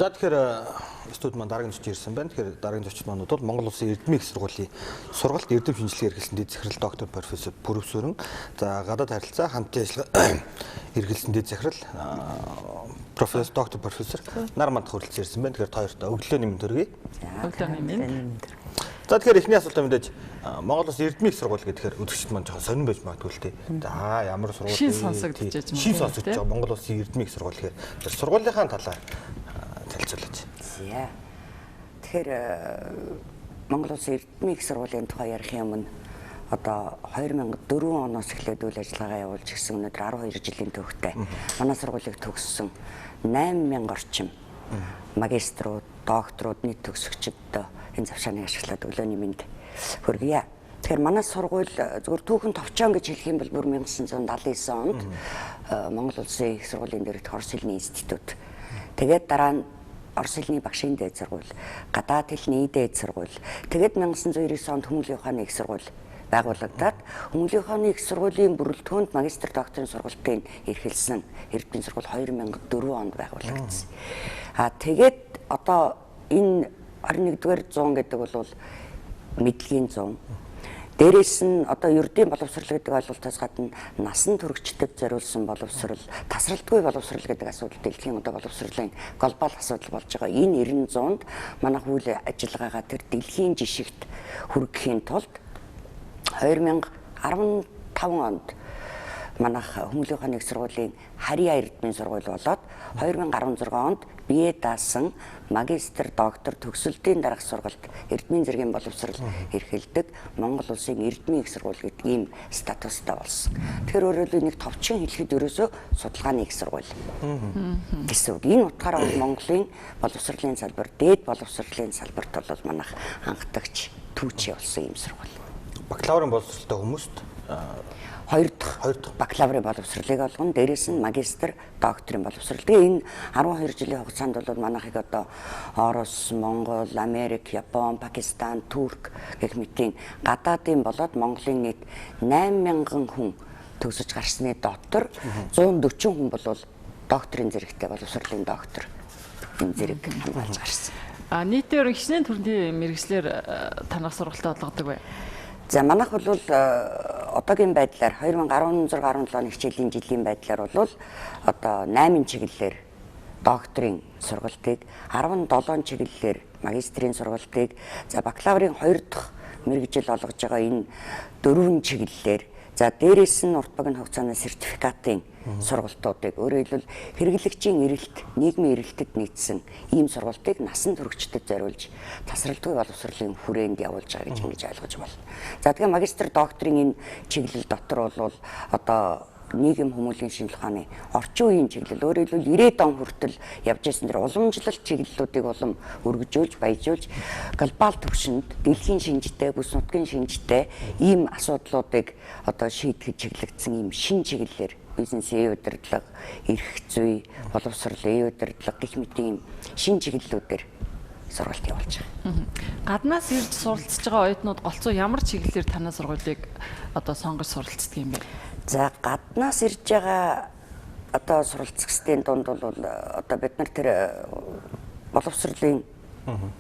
За, тэгэхээр студ маань дараагийн зочид ирсэн байна. Тэгэхээр дараагийн зочид маань бол Монгол Улсын Эрдмийн их сургуулийн сургалт эрдэм шинжилгээ эрхэлсэн дэд захирал доктор профессор Пүрвсүрэн. За, гадаад харилцаа хамтын ажиллагаа эрхэлсэн дэд захирал профессор доктор профессор Нар манд хүрэлцэн ирсэн байна. Тэгэхээр та хоёрт өглөөний мэнд төргий. Өглөөний мэнд. За, тэгэхээр эхний асуултаа мэдээж Монгол Улсын Эрдмийн их сургууль гэхээр үзэгчид маань жоохон сонирн байж магадгүй л дээ. За, ямар сургууль Шин сонсогдож байж Шин сонсогдож байгаа Монгол Улсын Эрдмийн их сургууль гэхээр тэр сургуулийнхаа талаар танилцуулаач. За. Тэгэхээр Монгол Улсын Эрдмийн их сургуулийн тухай ярих юм нь одоо 2004 оноос эхлээд үйл ажиллагаагаа явуулж ирсэн, өнөөдөр 12 жилийн төвхтэй. Манай сургуулийг төгссөн 8000 орчим магиструуд, докторууд, нийт төгсөгчдөд энэ завшааныг ашиглаад өглөөний мэнд хүргье. Тэгэхээр манай сургууль зөвхөн түүхэн товчоон гэж хэлэх юм бол бүр 1979 онд Монгол Улсын их сургуулийн дээрх Орос хэлний институт. Тэгээд дараа нь Орос хэлний багшийн дээд сургууль, гадаад хэлний дээд сургууль. Тэгээд 1999 онд Хүмүүлийн ухааны их сургууль байгуулагдаад, Хүмүүлийн ухааны их сургуулийн бүрэлдэхүүнд магистр докторийн сургалтыг эрхэлсэн Эрдмийн сургууль 2004 онд байгуулагдсан. А тэгээд одоо энэ 21-р зуун гэдэг бол мэдлэгийн зуун. Дээрээс нь одоо ердийн боловсрал гэдэг ойлголтоос гадна насан туршидад зориулсан боловсрал, тасралтгүй боловсрал гэдэг асуудал дэлхийн одоо боловсролын глобал асуудал болж байгаа. Энэ 90 зуунд манай үйл ажиллагаагаа тэр дэлхийн жишгт хүргэхийн тулд 2015 онд манайх Хүмүүлийн ухааны их сургуулийн Харьяа Эрдмийн сургууль болоод, 2016 онд бие даасан магистр, доктор төгсөлтийн дараах сургалт эрдмийн зэргийн боловсрал эрхэлдэг Монгол Улсын Эрдмийн их сургууль гэдэг ийм статустай болсон. Тэгэхээр өөрөөр нэг товчхон хэлэхэд ерөөсөө судалгааны их сургууль гэсэн үг. Энэ утгаараа бол Монголын боловсролын салбар, дээд боловсролын салбарт бол манайх анхдагч түүчээ болсон ийм сургууль. Бакалаврын боловсролтой хүмүүст Хоёр дахь хоёр дахь бакалаврын боловсролыг олгоно. Дээрээс нь магистр, докторийн боловсрол. Тэгээ энэ 12 жилийн хугацаанд бол манайхыг одоо Орос, Монгол, Америк, Япон, Пакистан, Турк гэх мэтийн гадаадын болоод Монголын нийт 8000 хүн төгсөж гарсны дотор 140 хүн бол докторийн зэрэгтэй, боловсролын доктор энэ зэрэг хамгаалж гарсан. А нийтээр хичнээн төрлийн мэргэжлээр танах сургалтаа олгодог вэ? За, манайх бол одоогийн байдлаар 2016 17 оны хичээлийн жилийн байдлаар бол одоо 8 чиглэлээр докторийн сургалтыг, 17 чиглэлээр магистрийн сургалтыг, за, бакалаврын 2 дахь мэргэжил олгож байгаа энэ дөрвөн чиглэлээр, за, дээрээс нь урт богино хугацааны сертификатын сургалтуудыг, өөрөөр хэлбэл хэрэглэгчийн эрэлт, нийгмийн эрэлтэд нийцсэн ийм сургалтыг насан туршидад зориулж тасралтгүй боловсролын хүрээнд явуулж байгаа гэж ингэж ойлгож байна. За, тэгээ магистр докторийн энэ чиглэл дотор бол одоо нийгэм хүмүүлийн шинжилгээ ухааны орчин үеийн чиглэл, өөрөөр хэлбэл 90-ад он хүртэл явж байсан тэр уламжлалт чиглэлүүдийг улам өргөжүүлж, баяжуулж, глобал түвшинд дэлхийн шинжтэй, бүс нутгийн шинжтэй ийм асуудлуудыг одоо шийдэхэд чиглэгдсэн ийм шин чиглэлээр бизнесийн удирдлага, эрх зүй, боловсролын удирдлага гэх мэт ийм шин чиглэлүүдээр сургалт явуулж байгаа. Гаднаас ирж суралцж байгаа оюутнууд голцоо ямар чиглэлээр танай сургуулийг одоо сонгож суралцдаг юм бэ? За, гаднаас ирж байгаа одоо суралцагчдын дунд бол одоо бид нар тэр боловсролын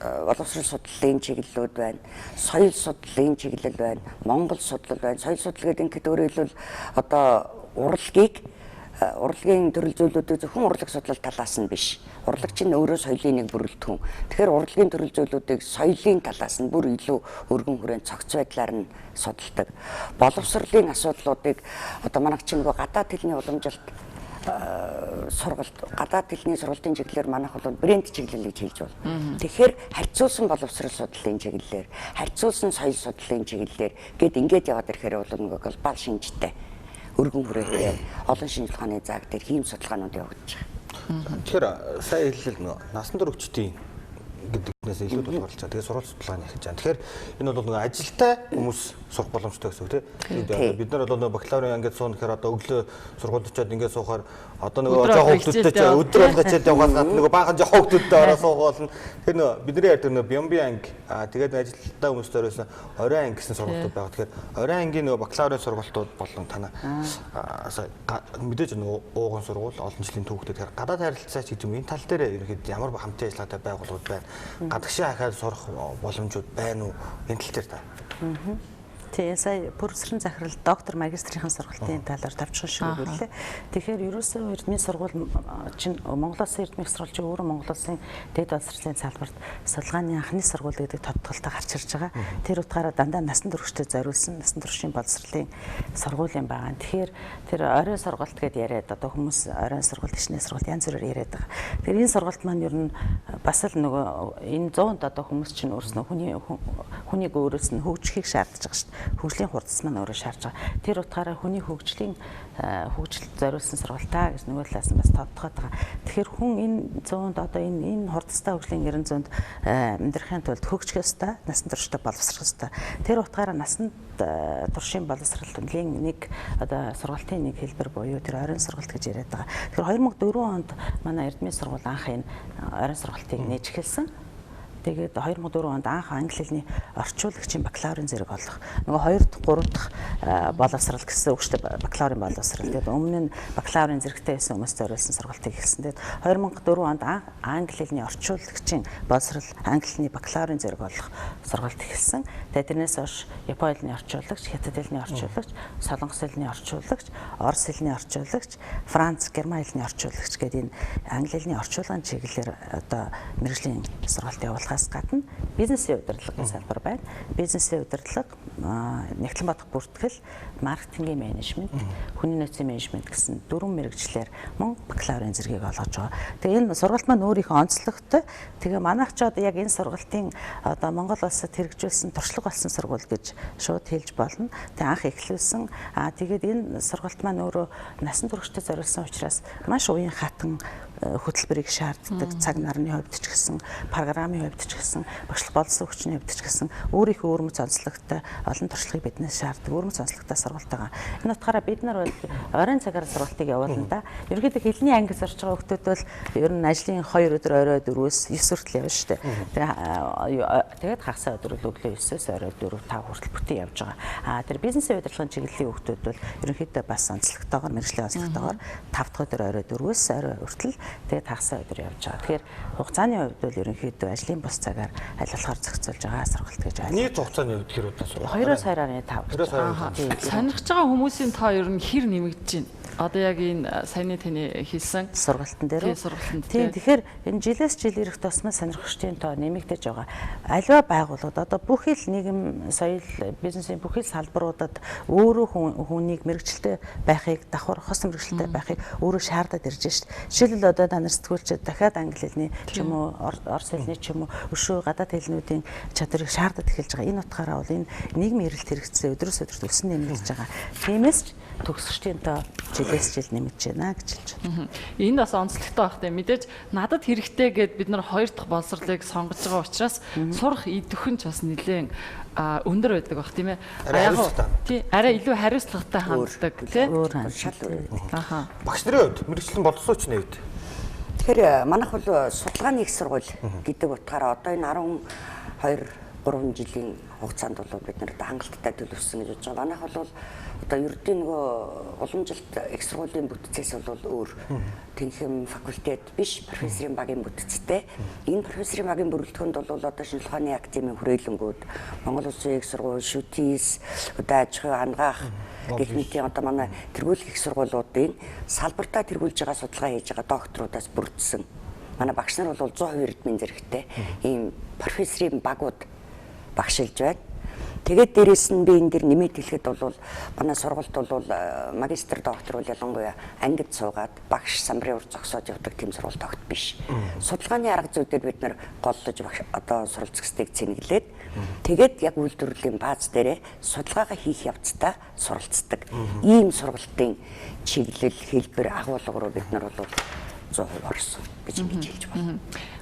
боловсрол судлалын чиглэлүүд байна, соёл судлалын чиглэл байна, Монгол судлал байна. Соёл судлал гэдэг ингээд өөрөөр хэлбэл одоо урлагийг урлагийн төрөл зүйлүүдийг зөвхөн урлаг судлал талаас нь биш. Урлаг чинь өөрөө соёлын нэг бүрэлдэхүүн. Тэгэхээр урлагийн төрөл зүйлүүдийг соёлын талаас нь бүр илүү өргөн хүрээнд цогц байдлаар нь судалдаг. Боловсролын асуудлуудыг одоо манайх чинь нөгөө гадаад хэлний уламжилт сургалт, гадаад хэлний сургалтын чиглэлээр манайх бол брэнд чиглэл гэж хэлж байна. Тэгэхээр харьцуулсан боловсрол судлалын чиглэлээр, харьцуулсан соёл судлалын чиглэлээр гээд ингээд яваад ирэхээр бол нөгөө глобал шинжтэй, өргөн хүрээтэй олон шинжилгээ ухааны зааг дээр хийм судалгаанууд явагдаж байгаа. Тэгэхээр сая хэллээ, насан туршидын гэдэг биднээс илүү тулгуурлаж байгаа. Тэгээ сургалт судалгааны хийж байгаа. Тэгэхээр энэ бол нөгөө ажилтай хүмүүс сурах боломжтой гэсэн үг тийм. Бид нар бол нөгөө бакалаврын ангид сууна гэхээр одоо өглөө сургуульд очиод ингээд суухаар одоо нөгөө жоохон хүүхдүүдтэй ч өдөр болго хичээл явахаас гадна нөгөө баахан жоохон хүүхдүүдтэй ороо суугаална. Тэгэхээр нөгөө бидний ярьдаг нөгөө Бямби анги тэгээд ажилтай хүмүүс зориулсан орой анги гэсэн сургалтууд байгаа. Тэгэхээр орой ангийн нөгөө бакалаврын сургалтууд болон танаа мэдээж нөгөө ууган сургууль олон жилийн түүхтэй. Тэгэхээр гадаад харилцаач гэдэг юм энэ тал дээр ерөнхийдөө ямар хамтын ажиллагаатай байгууллагууд байна. Гадагшаа хахаад сурах боломжууд байна уу? Энэ тал дээр та. Тийм сая профессорын захирал доктор магистрийн сургалтын талаар тавчхан шиг өгүүлээ. Тэгэхээр ерөөсөө эрдмийн сургууль чинь Монгол Улсын эрдмийн сургууль чинь өөрөө Монгол Улсын дэд боловсролын салбарт судалгааны анхны сургууль гэдэг тодтолтой гарч ирж байгаа. Тэр утгаараа дандаа насан туршид зориулсан насан туршийн боловсролын сургууль юм байгаа. Тэгэхээр тэр оройн сургалт гэдээ яриад одоо хүмүүс оройн сургалт, шинэ сургалт янз бүрээр яриад байгаа. Тэгэхээр энэ сургалт маань ер нь бас л нөгөө энэ 100-д одоо хүмүүс чинь өөрснөө хүнийг өөрөөс нь хөгжихийг шаардж байгаа шүү дээ. Хөгжлийн хурдс маань өөрөө шаардж байгаа. Тэр утгаараа хүний хөгжлийн хөгжилд зориулсан сургалтаа гэж нөгөө талаас нь бас тодтогоод байгаа. Тэгэхээр хүн энэ 100-д одоо энэ хурдтай хөгжлийн 90 зуунд амьдрахын тулд хөгжих ёстой, насан туршдаа боловсрох ёстой. Тэр утгаараа насан туршийн боловсролын нэг одоо сургалтын нэг хэлбэр буюу тэр оройн сургалт гэж яриад байгаа. Тэгэхээр 2004 онд манай эрдмийн сургууль анх энэ оройн сургалтыг нээж эхэлсэн. Тэгээд 2004 онд анх англи хэлний орчуулагчийн бакалаврын зэрэг олох. Нөгөө 2 дахь 3 дахь боловсрал гэсэн үг шүү дээ. Бакалаврын боловсрал. Тэгээд өмнө нь бакалаврын зэрэгтэй байсан хүмүүс зориулсан сургалтыг эхэлсэн. Тэгээд 2004 онд анх англи хэлний орчуулагчийн боловсрал, англи хэлний бакалаврын зэрэг олох сургалт эхэлсэн. Тэгээд тэрнээс хойш япон хэлний орчуулагч, хятад хэлний орчуулагч, солонгос хэлний орчуулагч, орос хэлний орчуулагч, франц, герман хэлний орчуулагч гэдэг энэ англи хэлний орчуулгын чиглэлээр одоо мэргэжлийн сургалт явуулах гадна бизнесийн удирдлага гэсэн салбар байна. Бизнесийн удирдлага, нэгтлэн бодох бүртгэл, маркетингийн менежмент, хүний нөөцийн менежмент гэсэн дөрвөн мэргэжлээр мөн бакалаврын зэргийг олгож байгаа. Тэгээ энэ сургалт маань өөрийнхөө онцлогтой. Тэгээ манайх ч одоо яг энэ сургалтын одоо Монгол улсад хэрэгжүүлсэн туршлага болсон сургууль гэж шууд хэлж болно. Тэгээ анх эхлүүлсэн. Тэгээд энэ сургалт маань өөрөө насан туршидтай зориулсан учраас маш уян хатан хөтөлбөрийг шаарддаг, цаг нарны хувьд ч гэсэн, программын хувьд ч гэсэн, багшлах боловсрол хүчний хувьд ч гэсэн өөрийнхөө өвөрмөц онцлогтой олон туршлагыг биднээс шаарддаг, өвөрмөц онцлогтой сургалт байгаа. Энэ утгаараа бид нар бол оройн цагаар сургалтыг явуулна да. Ерөнхийдөө хэлний анги сурч байгаа хүмүүс бол ер нь ажлын 2 өдөр орой 4-өөс 9 хүртэл явна шүү дээ. Тэгээд хагас өдөр бол өглөө 9-өөс орой 4 5 хүртэл бүтэн явж байгаа. Тэр бизнесийн удирдлагын чиглэлийн хүмүүс бол ерөнхийдөө бас онцлогтойгоор, мэргэжлийн онцлогтойгоор 5 дахь өдөр орой 4-өөс орой хүртэл тэгээд хагас өдөр явж байгаа. Тэгэхээр хугацааны хувьд бол ерөнхийдөө ажлын бус цагаар аль болохоор зохицуулж байгаа сургалт гэж ойлгож. Нийт хугацааны хувьд хэр удаа сурах? 2-2.5. Сонирхож байгаа хүмүүсийн тоо ер нь хэр нэмэгдэж байна? Одоо яг энэ саяны таны хэлсэн сургалтын дээр үү? Тийм, тэгэхээр энэ жилээс жил ирэх тусмаа сонирхогчдын тоо нэмэгдэж байгаа. Аливаа байгууллагад одоо бүхий л нийгэм, соёл, бизнесийн бүхий л салбаруудад өөрөө хүнийг мэргэжилтэй байхыг, давхар хос мэргэжилтэй байхыг өөрөө шаардаад ирж шít. Жишээлбэл одоо та нар сэтгүүлчид дахиад англи хэлний ч юм уу, орос хэлний ч юм уу, өшөө гадаад хэлнүүдийн чадварыг шаардаад эхэлж байгаа. Энэ утгаараа бол энэ нийгмийн эрэлт хэрэгцээ өдрөөс өдөрт өсөн нэмэгдэж байгаа. Тиймээс ч төгсөгчдийн тоо жилээс жил нэмэгдэж байна гэж хэлж байна. Энэ бас онцлогтой байх тийм. Мэдээж надад хэрэгтэй гэд бид нар хоёр дахь боловсролыг сонгож байгаа учраас сурах идэвхэн ч бас нэлээд өндөр байдаг байх тийм ээ. Тий, арай илүү хариуцлагатай ханддаг тий. Шал өөр. Аха. Багш нарын хувьд мэргэжлийн боловсруучны хувьд. Тэгэхээр манайх бол судалгааны их сургууль гэдэг утгаараа одоо энэ 12 3 жилийн хугацаанд бол бид нар хангалттай төлөвлөсөн гэж бодож байгаа. Манайх бол одоо ердийн нөгөө уламжилт их сургуулийн бүтцээс бол өөр тэнхим факультет биш, профессорын багийн бүтцтэй. Энэ профессорын багийн бүрэлдэхүүнд бол одоо шинжлэх ухааны академийн хүрээлэнгүүд, Монгол Улсын их сургууль, ШҮТИС, одоо аж ахуйн ангаах гэх мэтийн одоо манай тэргуулах их сургуулиудын салбартаа тэргүүлж байгаа судалгаа хийж байгаа докторудаас бүрдсэн. Манай багш нар бол 100% эрдмийн зэрэгтэй ийм профессорын багууд багшилж байна. Тэгээд дээрэс нь би энэ дэр нэмээд хэлэхэд бол манай сургуульд бол магистр доктор бол ялангуяа ангид суугаад багш самбарын урд зогсоож явдаг тийм сургууль тогт биш. Судалгааны арга зүйдээр бид нар голлож одоо суралцагчдыг цэнэглээд тэгээд яг үйлдвэрлэлийн бааз дээрээ судалгаагаа хийх явцдаа суралцдаг. Ийм сургалтын чиглэл, хэлбэр, агуулга руу бид нар бол 100% орсон гэж ингэж хэлж байна.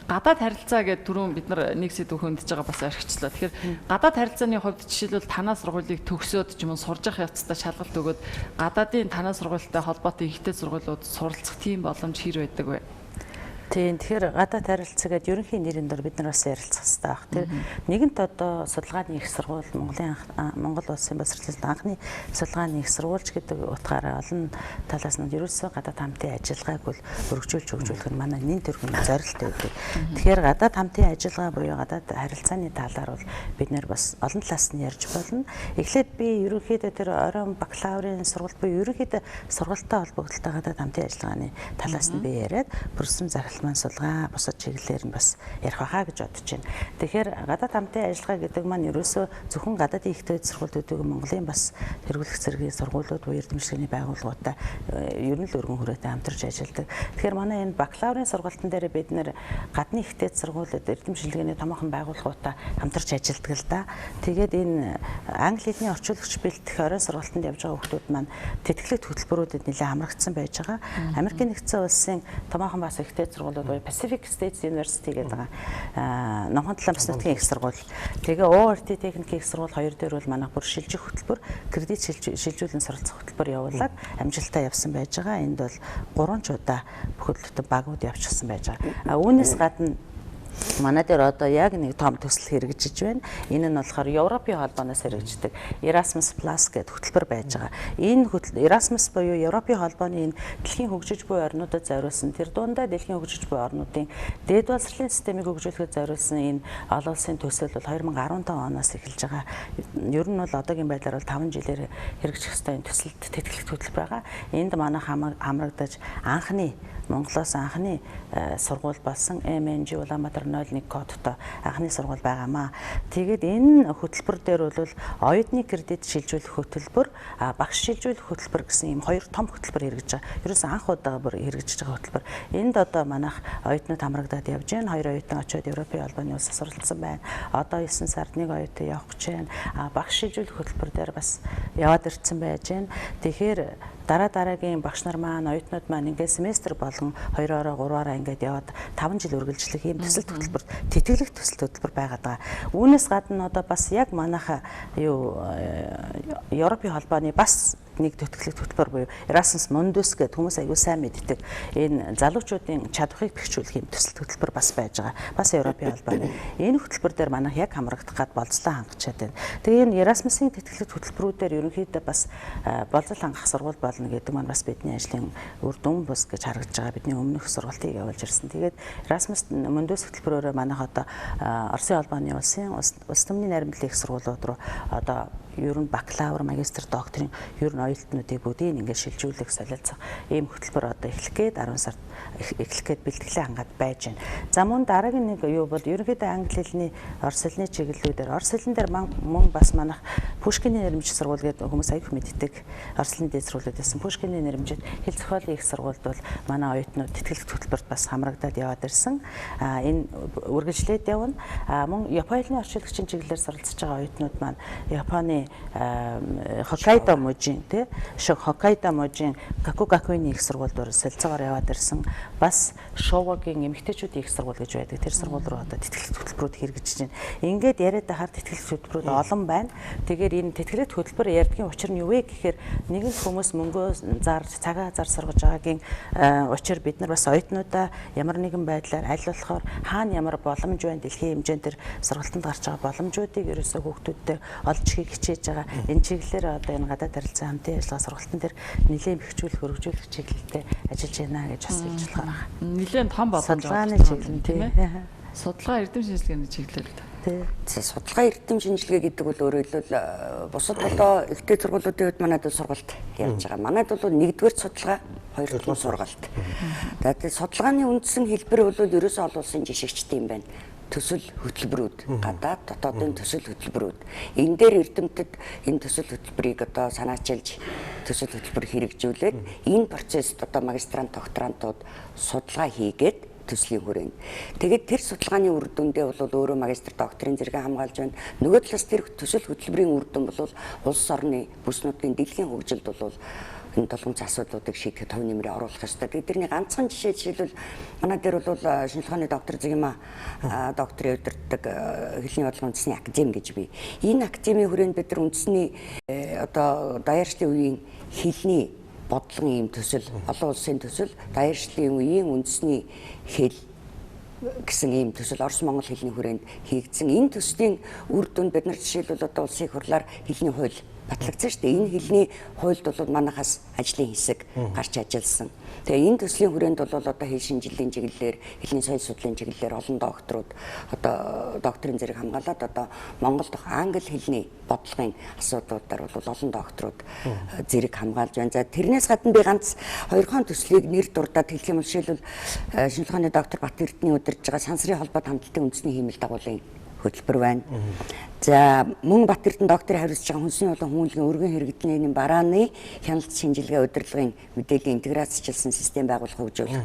Гадаад харилцаа гэдэг түрүүн бид нар нэг сэдв хөндөж байгаа бас орхичлаа. Тэгэхээр гадаад харилцааны хувьд жишээлбэл танаа сургуулийг төгсөөд ч юм уу сурж явах явцдаа шалгалт өгөөд гадаадын танаа сургуультай холбоотой ихтэй сургуулиуд суралцах тийм боломж хэр байдаг вэ? Тийм, тэгэхээр гадаад харилцаа гэдэг ерөнхий нэрийн дор бид нар бас ярилцах хэрэгтэй байх. Тэр нэгэнт одоо судалгааны их сургууль Монголын Монгол улсын боловсролын анхны судалгааны их сургуульч гэдэг утгаараа олон талаас нь ерөөсөө гадаад хамтын ажиллагааг бол өргөжүүлж хөгжүүлэх нь манай нэн төрхөн зорилт байдаг. Тэгэхээр гадаад хамтын ажиллагаа буюу гадаад харилцааны талаар бол бид нэр бас олон талаас нь ярьж болно. Эхлээд би ерөнхийдөө тэр оройн бакалаврын сургалт буюу ерөнхийдөө сургалттай холбогдлолтой гадаад хамтын ажиллагааны талаас нь би яриад бүрсэн захирал маань судалгаа бусад чиглэлээр нь бас ярих байхаа гэж бодож байна. Тэгэхээр гадаад хамтын ажиллагаа гэдэг маань ерөөсөө зөвхөн гадаадын их дээд сургуулиудыг Монголын бас тэргүүлэх зэргийн сургуулиуд буюу эрдэмтдийн байгууллагуудтай ер нь л өргөн хүрээтэй хамтарч ажилладаг. Тэгэхээр манай энэ бакалаврын сургалтын дээр бид нэр гадны их дээд сургуулиуд эрдэм шинжилгээний томоохон байгууллагуудтай хамтарч ажилладаг л да. Тэгээд энэ англи хэлний орчуулагч бэлтгэх оройн сургалтанд явж байгаа хүмүүс маань тэтгэлэгт хөтөлбөрүүдэд нэлээд хамрагдсан байж байгаа. Америкийн нэгдсэн улсын томоохон бас их дээд сургуулиуд буюу Pacific State University гэдэг байгаа. Номхон талан бас нутгийн их сургууль. Тэгээ ORT техникийн их сургууль хоёр дээр бол манайх бүр шилжих хөтөлбөр, кредит шилжүүлэн суралцах хөтөлбөр явуулаад амжилттай явсан байж байгаа. Энд бол 3 ч удаа бүхэл бүтэн багууд явчихсан байж байгаа. А үүнээс гадна манай дээр одоо яг нэг том төсөл хэрэгжиж байна. Энэ нь болохоор Европын холбооноос хэрэгждэг Erasmus Plus гэдэг хөтөлбөр байж байгаа. Энэ хөтөл Erasmus буюу Европын холбооны энэ дэлхийн хөгжиж буй орнуудад зориулсан, тэр дундаа дэлхийн хөгжиж буй орнуудын дээд боловсролын системийг хөгжүүлэхэд зориулсан энэ олон улсын төсөл бол 2015 оноос эхэлж байгаа. Ер нь бол одоогийн байдлаар бол 5 жилээр хэрэгжих ёстой энэ төсөлд тэтгэлэгт хөтөлбөр байгаа. Энд манай хамрагдаж анхны Монголоос анхны сургууль болсон MNG Улаанбаатар 01 кодтой анхны сургууль байгаамаа. Тэгээд энэ хөтөлбөр дээр бол оюутны кредит шилжүүлэх хөтөлбөр, багш шилжүүлэх хөтөлбөр гэсэн ийм хоёр том хөтөлбөр хэрэгжиж байгаа. Ерөөсөн анх удаага бүр хэрэгжиж байгаа хөтөлбөр. Энд одоо манайх оюутнууд хамрагдаад явж байна. Хоёр оюутан очиод Европын холбооны улсаас суралцсан байна. Одоо 9 сард нэг оюутан явах гэж байна. Багш шилжүүлэх хөтөлбөр дээр бас яваад ирсэн байж байна. Тэгэхээр дараа дараагийн багш нар маань, оюутнууд маань ингээд семестр болгон 2-ороо 3-аараа ингээд яваад 5 жил үргэлжлэх ийм төсөл хөтөлбөр, тэтгэлэг төсөл хөтөлбөр байгаад байгаа. Үүнээс гадна одоо бас яг манайха юу Европын холбооны бас нэг тэтгэлэг хөтөлбөр буюу Erasmus Mundus гэдэг хүмүүс аягүй сайн мэддэг. Энэ залуучуудын чадварыг бэхжүүлэх юм төсөл хөтөлбөр бас байж байгаа. Бас Европын холбооны. Энэ хөтөлбөр дээр манайх яг хамрагдах гад болцлоо хангачаад байна. Тэгээ энэ Erasmus-ын тэтгэлэг хөтөлбөрүүдээр ерөнхийдөө бас болцол хангах сургууль болно гэдэг маань бас бидний ажлын үр дүн бус гэж харагдаж байгаа. Бидний өмнөх сургалтыг явуулж ирсэн. Тэгээд Erasmus Mundus хөтөлбөрөөрөө манайх одоо Оросын холбооны улсын улс түмний наримтлын их сургуулиуд руу одоо ер нь бакалавр, магистр, докторийн ер нь оюутнуудыг бүгдийг ингээд шилжүүлэх, солилцох ийм хөтөлбөр одоо эхлэх гээд 10 сард эхлэх гээд бэлтгэлээ хангаад байж байна. За мөн дараагийн нэг юу бол ерөнхийдөө англи хэлний, орос хэлний чиглэлүүдээр орос хэлэн дээр мөн бас манайх Пушкины нэрмж сургууль гэдэг хүмүүс аяг мэддэг орос хэлний дээд сургуулиуд байсан. Пушкины нэрмжид хэл зохиолын их сургуульд бол манай оюутнууд тэтгэлэг хөтөлбөрт бас хамрагдаад яваад ирсэн. Энэ үргэлжлээд явна. Мөн Японы хэлний орчуулагчийн чиглэлээр суралцж байгаа оюутнууд маань Японы Хоккайдо мужийн тий Хоккайдо мужийн Гакугакуины их сургуульд солилцоогоор яваад ирсэн. Бас Шовагийн эмэгтэйчүүдийн их сургууль гэж байдаг. Тэр сургууль руу одоо тэтгэлэг хөтөлбөрүүд хэрэгжиж байна. Ингээд яриад байхаар тэтгэлэг хөтөлбөрүүд олон байна. Тэгэхээр энэ тэтгэлэг хөтөлбөр ярьдгийн учир нь юу вэ гэхээр нэгэн хүмүүс мөнгөө зарж, цагаа зар сургаж байгаагийн учир бид нар бас оюутнуудаа ямар нэгэн байдлаар аль болохоор хаана ямар боломж байна дэлхийн хэмжээнд тэр сургалтанд гарч байгаа боломжуудыг ерөөсөө хүүхдүүдтэй олж хийх хичээж байгаа. Энэ чиглэлээр одоо энэ гадаад харилцаа хамтын ажиллагаа сургалтын дээр нэлээд бэхжүүлэх, хөрвжүүлэх чиглэлтэй ажиллаж байна гэж бас хэлж болохоор байна. Нэлээд том боломж судалгааны чиглэл тийм ээ. Судалгаа эрдэм шинжилгээний чиглэл. Тий. Судалгаа эрдэм шинжилгээ гэдэг бол өөрөөр хэлбэл бусад одоо ихтэй сургуулиудын хувьд манайд бол сургалт явж байгаа. Манайд бол нэгдүгээр судалгаа, хоёрдугаар сургалт. За тэгээ судалгааны үндсэн хэлбэр бол ерөөсөө олон улсын жишгчтэй юм байна. Төсөл хөтөлбөрүүд, гадаад дотоодын төсөл хөтөлбөрүүд. Энэ дээр эрдэмтэд энэ төсөл хөтөлбөрийг одоо санаачилж төсөл хөтөлбөр хэрэгжүүлээд энэ процесст одоо магистрант, докторантууд судалгаа хийгээд төслийн хүрээнд. Тэгээд тэр судалгааны үр дүндээ бол өөрөө магистр докторийн зэрэг хамгаалж байна. Нөгөө талаас тэр төсөл хөтөлбөрийн үр дүн бол улс орны бүс нутгийн дэлхийн хөгжилд бол энэ тулгымц асуудлуудыг шийдэхэд хувь нэмрээ оруулах ёстой. Тэгээд тэрний ганцхан жишээ жишээлбэл манай дээр бол шинжилгээ ухааны доктор Зэгма докторийн удирддаг хэлний бодлогын үндэсний академи гэж бий. Энэ академийн хүрээнд бид нар үндэсний одоо даяаршлын үеийн хэлний бодлогын ийм төсөл, олон улсын төсөл, даяаршлын үеийн үндэсний хэл гэсэн ийм төсөл Орос Монгол хэлний хүрээнд хийгдсэн. Энэ төслийн үр дүнд бид нар жишээлбэл одоо улсын их хурлаар хэлний хууль батлагдсан шүү дээ. Энэ хэлний хуульд бол манайхаас ажлын хэсэг гарч ажилласан. Тэгээ энэ төслийн хүрээнд бол одоо хэл шинжилгээний чиглэлээр, хэлний соёл судлалын чиглэлээр олон докторууд одоо докторийн зэрэг хамгаалаад одоо Монгол дахь англи хэлний бодлогын асуудлуудаар бол олон докторууд зэрэг хамгаалж байна. За тэрнээс гадна би ганц хоёрхон төслийг нэр дурдаад хэлэх юм бол жишээлбэл шинжилгээ ухааны доктор Бат Эрдэнэ удирдах байгаа сансрын холбоот хамтлалтын үндэсний хиймэл дагуулын хөтөлбөр байна. За мөн Бат Эрдэнэ доктор хариуцж байгаа хүнсний болон хүмүүнлэгийн өргөн хэрэгдлийн барааны хяналт шинжилгээ удирдлагын мэдээллийн интеграцчилсан систем байгуулах хөгжүүлэх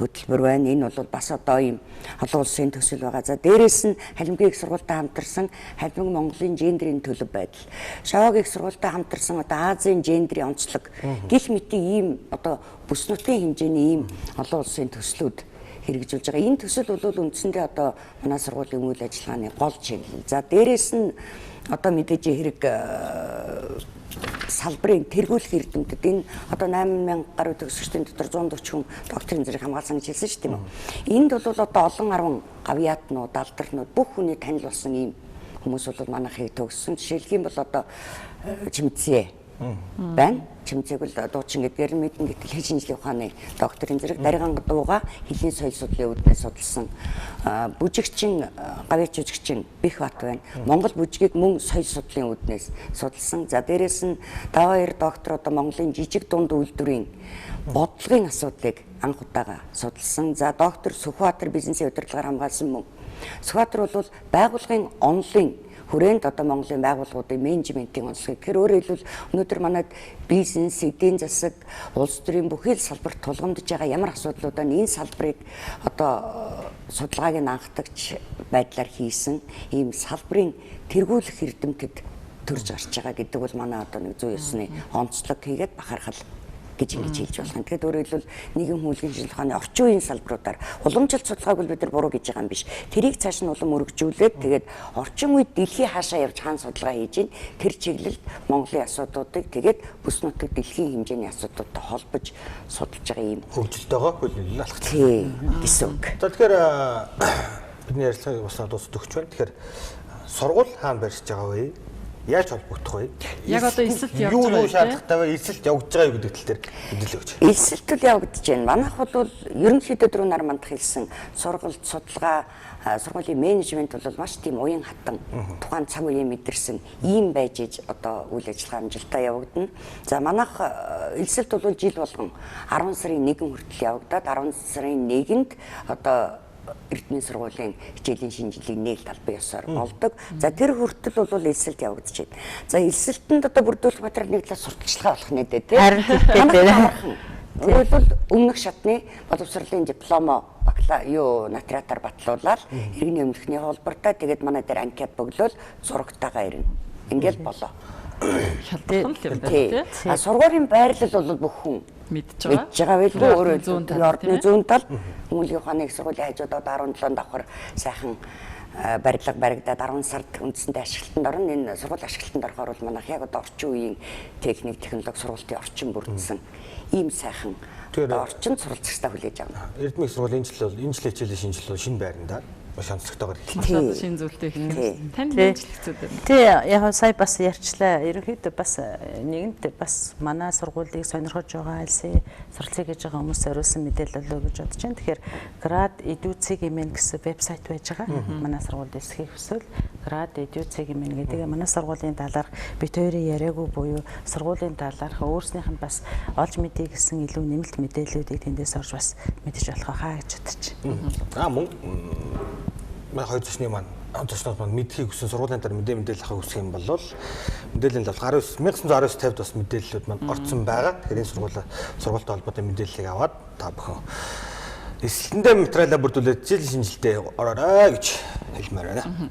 хөтөлбөр байна. Энэ бол бас одоо ийм олон улсын төсөл байгаа. За дээрээс нь Халимгийн их сургуультай хамтарсан Халимг Монголын гендрийн төлөв байдал, Шовог их сургуультай хамтарсан одоо Азийн гендрийн онцлог гэх мэт ийм одоо бүс нутгийн хэмжээний ийм олон улсын төслүүд хэрэгжүүлж байгаа. Энэ төсөл бол үндсэндээ одоо манай сургуулийн үйл ажиллагааны гол чиглэл. За дээрээс нь одоо мэдээж хэрэг салбарын тэргүүлэх эрдэмтэд энэ одоо 8000 гаруй төгсөгчдийн дотор 140 хүн докторийн зэрэг хамгаалсан гэж хэлсэн шүү дээ. Энд бол одоо олон арван гавьяатнууд, алдарнууд бүх хүний танил болсон ийм хүмүүс бол манайхыг төгссөн. Жишээлх юм бол одоо Чимцээ байна. Чимцээг бол дуучин гэдгээр нь мэднэ, гэтэл хэл шинжилгээ ухааны докторийн зэрэг дариган дууга хэлний соёл судлалын үүднээс судалсан бүжигчин гавьяач жүжигчин Бих Бат байна. Монгол бүжгийг мөн соёл судлалын үүднээс судалсан. За дээрээс нь Даваа доктор одоо Монголын жижиг дунд үйлдвэрийн бодлогын асуудлыг анх удаага судалсан. За доктор Сүхбаатар бизнесийн удирдлагаар хамгаалсан мөн. Сүхбаатар бол байгууллагын онолын хүрээнд одоо Монголын байгууллагуудын менежментийн онцлогийг тэр өөрөөр хэлбэл өнөөдөр манайд бизнес, эдийн засаг, улс төрийн бүхий л салбарт тулгамдж байгаа ямар асуудлууд байна, энэ салбарыг одоо судалгааг нь анхдагч байдлаар хийсэн ийм салбарын тэргүүлэх эрдэмтэд төрж гарч байгаа гэдэг бол манай одоо нэг зүй ёсны онцлог хийгээд бахархал гэж ингэж хэлж болох юм. Тэгэхээр өөрөөр хэлбэл нийгэм хүмүүнлэгийн шинжилгээ ухааны орчин үеийн салбаруудаар уламжлалт судалгааг бол бид нар буруу гэж байгаа юм биш. Тэрийг цааш нь улам өргөжүүлээд тэгээд орчин үед дэлхий хаашаа явж хаан судалгаа хийж гин тэр чиглэлд Монголын асуудлуудыг тэгээд бүс нутаг дэлхийн хэмжээний асуудлуудтай холбож судалж байгаа юм хөгжилтэйгөө хөлнөл алхах гэсэн үг. За тэгэхээр бидний ярилцлагыг бас дуустгах байна. Тэгэхээр сургууль хаана барьж байгаа вэ? Яаж холбогдох вэ? Яг одоо элсэлт явж байгаа юу шаардлагатай вэ? Элсэлт явагдаж байгаа юу гэдэг тал дээр мэдээлэл өгч. Элсэлт л явагдаж байна. Манайх бол ерөнхийдөө дөрөв нар мандах хэлсэн сургалт, судалгаа, сургуулийн менежмент бол маш тийм уян хатан тухайн цаг үеийн мэдэрсэн ийм байж иж одоо үйл ажиллагаа амжилттай явагдана. За манайх элсэлт бол жил болгон 10 сарын 1 хүртэл явагдаад 10 сарын 1-нд одоо Эрдмийн сургуулийн хичээлийн шинжилгээг нээлт албан ёсоор болдог. За тэр хүртэл бол элсэлт явагдаж байна. За элсэлтэнд одоо бүрдүүлэх материал нэг талаас сурталчилгаа болох нэ дээ тийм. Харин тийм. Өөрөөр хэлбэл өмнөх шатны боловсролын дипломо бакала юу нотариатаар батлуулаад иргэний өмнөхний холбортой тэгээд манай дээр анкет бөглөөл зурагтайгаа ирнэ. Ингээл болоо. Хялбархан л юм байна тийм. А сургуулийн байрлал бол бүх хүн мэдж байгаа. Мэдж байгаа байлгүй өөрөө ордны зүүн тал хүмүүнлэгийн ухааны их сургуулийн хажууд одоо 17 давхар сайхан барилга баригдаад 10 сард үндсэндээ ашиглалтанд орно. Энэ сургууль ашиглалтанд орохоор бол манайх яг одоо орчин үеийн техник, технологи сургуулийн орчин бүрдсэн ийм сайхан орчин суралцагчдаа хүлээж авна. Эрдмийн их сургууль энэ жил бол энэ жил хичээлийн шинжил бол шинэ байранда маш онцлогтойгоор эхэлсэн. Шинэ зүйлтэй эхэлсэн. Танд шинжлэх зүйл байна. Тий, яг сая бас ярьчлаа. Ерөнхийдөө бас нэгэнт бас манай сургуулийг сонирхож байгаа, альсээ суралцъя гэж байгаа хүмүүс зориулсан мэдээлэл болоо гэж бодож байна. Тэгэхээр Grad Edu.cgmn гэсэн вебсайт байж байгаа. Манай сургуульд элсэхийг хүсвэл Grad Edu.cgmn гэдэг манай сургуулийн талаарх бит хоёрын яриаггүй буюу сургуулийн талаарх өөрснийх нь бас олж мэдээ гэсэн илүү нэмэлт мэдээллүүдийг тэндээс орж бас мэдэж болох хаа гэж бодож байна. Аа мөн манай хоёр зочны маань зочнууд маань мэдхийг хүсэн сургуулийн дараа мэдээлэл авах хүсэх юм бол мэдээллийн лав 1919 50-д бас мэдээллүүд маань орцсон байгаа. Тэгэхээр энэ сургууль сургуультай холбоотой мэдээллийг аваад та бүхэн Эсэлтэндээ материалаа бүрдүүлээд жил шинжилтэй ороорой гэж хэлмээр байна.